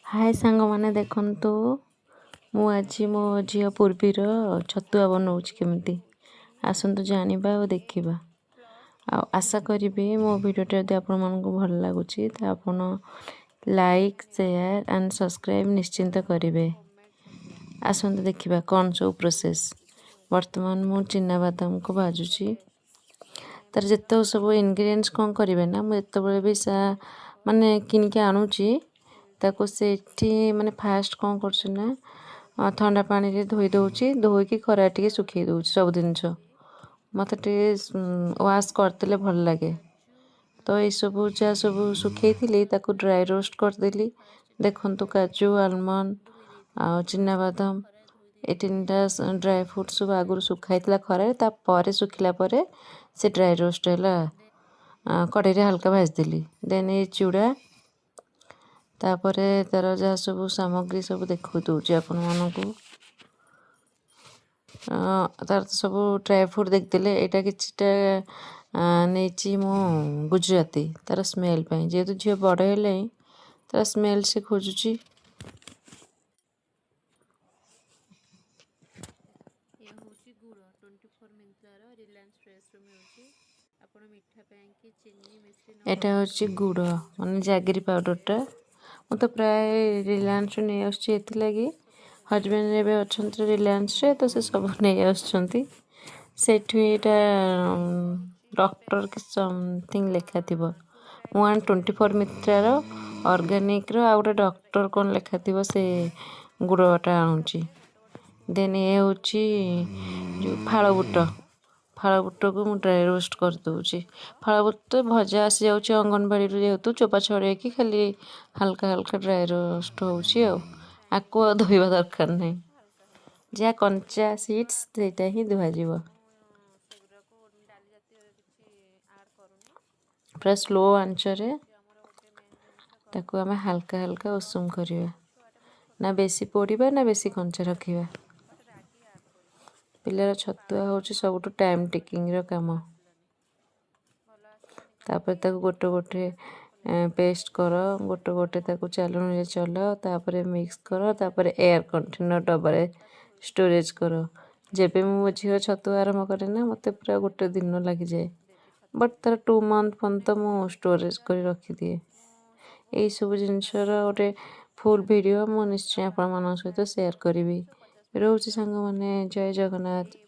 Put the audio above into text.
ହାଏ ସାଙ୍ଗମାନେ, ଦେଖନ୍ତୁ, ମୁଁ ଆଜି ମୋ ଝିଅ ପୂର୍ବୀର ଛତୁଆ ବନାଉଛି କେମିତି, ଆସନ୍ତୁ ଜାଣିବା ଆଉ ଦେଖିବା। ଆଉ ଆଶା କରିବି ମୋ ଭିଡ଼ିଓଟା ଯଦି ଆପଣମାନଙ୍କୁ ଭଲ ଲାଗୁଛି ତ ଆପଣ ଲାଇକ୍, ସେୟାର ଆଣ୍ଡ ସବସ୍କ୍ରାଇବ୍ ନିଶ୍ଚିନ୍ତ କରିବେ। ଆସନ୍ତୁ ଦେଖିବା କ'ଣ ସବୁ ପ୍ରୋସେସ୍। ବର୍ତ୍ତମାନ ମୁଁ ଚିନାବାଦାମକୁ ଭାଜୁଛି। ତାର ଯେତେକ ସବୁ ଇନଗ୍ରିଡ଼ିଏଣ୍ଟସ୍ କ'ଣ କରିବେ ନା, ମୁଁ ଯେତେବେଳେ ବି ସା ମାନେ କିଣିକି ଆଣୁଛି, ତାକୁ ସେଇଠି ମାନେ ଫାଷ୍ଟ କ'ଣ କରୁଛି ନା, ଥଣ୍ଡା ପାଣିରେ ଧୋଇ ଦେଉଛି। ଧୋଇକି ଖରା ଟିକେ ଶୁଖେଇ ଦେଉଛି। ସବୁ ଜିନିଷ ମୋତେ ଟିକେ ୱାଶ୍ କରିଦେଲେ ଭଲ ଲାଗେ। ତ ଏଇସବୁ ଯାହା ସବୁ ଶୁଖେଇଥିଲି, ତାକୁ ଡ୍ରାଏ ରୋଷ୍ଟ କରିଦେଲି। ଦେଖନ୍ତୁ, କାଜୁ, ଆଲମଣ୍ଡ ଆଉ ଚିନାବାଦାମ, ଏ ତିନିଟା ଡ୍ରାଏ ଫ୍ରୁଟ୍ ସବୁ ଆଗରୁ ଶୁଖା ହେଇଥିଲା ଖରାରେ। ତାପରେ ଶୁଖିଲା ପରେ ସେ ଡ୍ରାଏ ରୋଷ୍ଟ ହେଲା, କଢ଼େଇରେ ହାଲକା ଭାଜିଦେଲି। ଦେନ୍ ଏ ଚୁଡ଼ା, ତାପରେ ତା'ର ଯାହା ସବୁ ସାମଗ୍ରୀ ସବୁ ଦେଖାଇ ଦେଉଛି ଆପଣମାନଙ୍କୁ। ତାର ତ ସବୁ ଡ୍ରାଏ ଫ୍ରୁଟ୍ ଦେଖିଦେଲେ। ଏଇଟା କିଛିଟା ନେଇଛି ମୁଁ ଗୁଜୁରାତି, ତା'ର ସ୍ମେଲ୍ ପାଇଁ। ଯେହେତୁ ଝିଅ ବଡ଼ ହେଲେଣି, ତା'ର ସ୍ମେଲ୍ ସେ ଖୋଜୁଛି। ଇଏ ହେଉଛି ଗୁଡ଼, 24 ମନ୍ତ୍ରାର, ରିଲାଏନ୍ସ ଫ୍ରେସ୍ରୁ ମିଳୁଛି। ଆପଣ ମିଠା ପାଇଁକି ଚିନି, ମିଶ୍ରି ନ ଏଇଟା ହେଉଛି ଗୁଡ଼, ମାନେ ଜାଗିରି ପାଉଡ଼ରଟା। ମୁଁ ତ ପ୍ରାୟ ରିଲାଏନ୍ସରୁ ନେଇ ଆସୁଛି। ଏଥିଲାଗି ହଜବେଣ୍ଡ ଏବେ ଅଛନ୍ତି ରିଲାଏନ୍ସରେ, ତ ସେ ସବୁ ନେଇ ଆସୁଛନ୍ତି ସେଇଠୁ। ଏଇଟା ଡକ୍ଟର କି ସମଥିଙ୍ଗ ଲେଖା ଥିବ। ମୁଁ 24 ମନ୍ତ୍ରାର ଅର୍ଗାନିକ୍ର ଆଉ ଗୋଟେ ଡକ୍ଟର କ'ଣ ଲେଖା ଥିବ, ସେ ଗୁଡ଼ଟା ଆଣୁଛି। ଦେନ୍ ଏ ହେଉଛି ଯେଉଁ ଫାଳ ବୁଟ। ଫାଳ ବୁଟକୁ ମୁଁ ଡ୍ରାଏ ରୋଷ୍ଟ କରିଦେଉଛି। ଫାଳ ବୁଟ ଭଜା ଆସିଯାଉଛି ଅଙ୍ଗନବାଡ଼ିରୁ ଯେହେତୁ, ଚୋପା ଛଡ଼େଇକି ଖାଲି ହାଲକା ହାଲକା ଡ୍ରାଏ ରୋଷ୍ଟ ହେଉଛି। ଆଉ ଆକୁ ଆଉ ଧୋଇବା ଦରକାର ନାହିଁ। ଯାହା କଞ୍ଚା ସିଡ୍ସ, ସେଇଟା ହିଁ ଧୁଆଯିବ। ସେଗୁଡ଼ାକୁ ଡାଲି ଜାତୀୟ କିଛି ଆଡ଼୍ କରୁନି। ପୁରା ସ୍ଲୋ ଆଞ୍ଚରେ ଆମର ଗୋଟେ ମେନ୍ ଜିନିଷ ତାକୁ ଆମେ ହାଲକା ହାଲକା ଉଷୁମ କରିବା, ନା ବେଶୀ ପୋଡ଼ିବା ନା ବେଶୀ କଞ୍ଚା ରଖିବା। ରାଗି ଆଡ଼୍ କରିଛି। ପିଲାର ଛତୁଆ ହେଉଛି ସବୁଠୁ ଟାଇମ୍ ଟେକିଂର କାମ। ଭଲ ଆସିଲାନି। ତାପରେ ତାକୁ ଗୋଟେ ଗୋଟେ ପେଷ୍ଟ କର, ଗୋଟେ ଗୋଟେ ତାକୁ ଚାଲୁଣିରେ ଚଲାଅ, ତାପରେ ମିକ୍ସ କର, ତାପରେ ଏୟାର କଣ୍ଟେନର୍ ଡବାରେ ଷ୍ଟୋରେଜ୍ କର। ଯେବେ ମୁଁ ମୋ ଝିଅ ଛତୁଆ ଆରମ୍ଭ କରେ ନା, ମୋତେ ପୁରା ଗୋଟେ ଦିନ ଲାଗିଯାଏ। ବଟ୍ ତା'ର 2 ମନ୍ଥ ପର୍ଯ୍ୟନ୍ତ ମୁଁ ଷ୍ଟୋରେଜ୍ କରି ରଖିଦିଏ। ଏଇସବୁ ଜିନିଷର ଗୋଟେ ଫୁଲ୍ ଭିଡ଼ିଓ ମୁଁ ନିଶ୍ଚୟ ଆପଣମାନଙ୍କ ସହିତ ସେୟାର କରିବି। ରହୁଛି ସାଙ୍ଗମାନେ, ଜୟ ଜଗନ୍ନାଥ।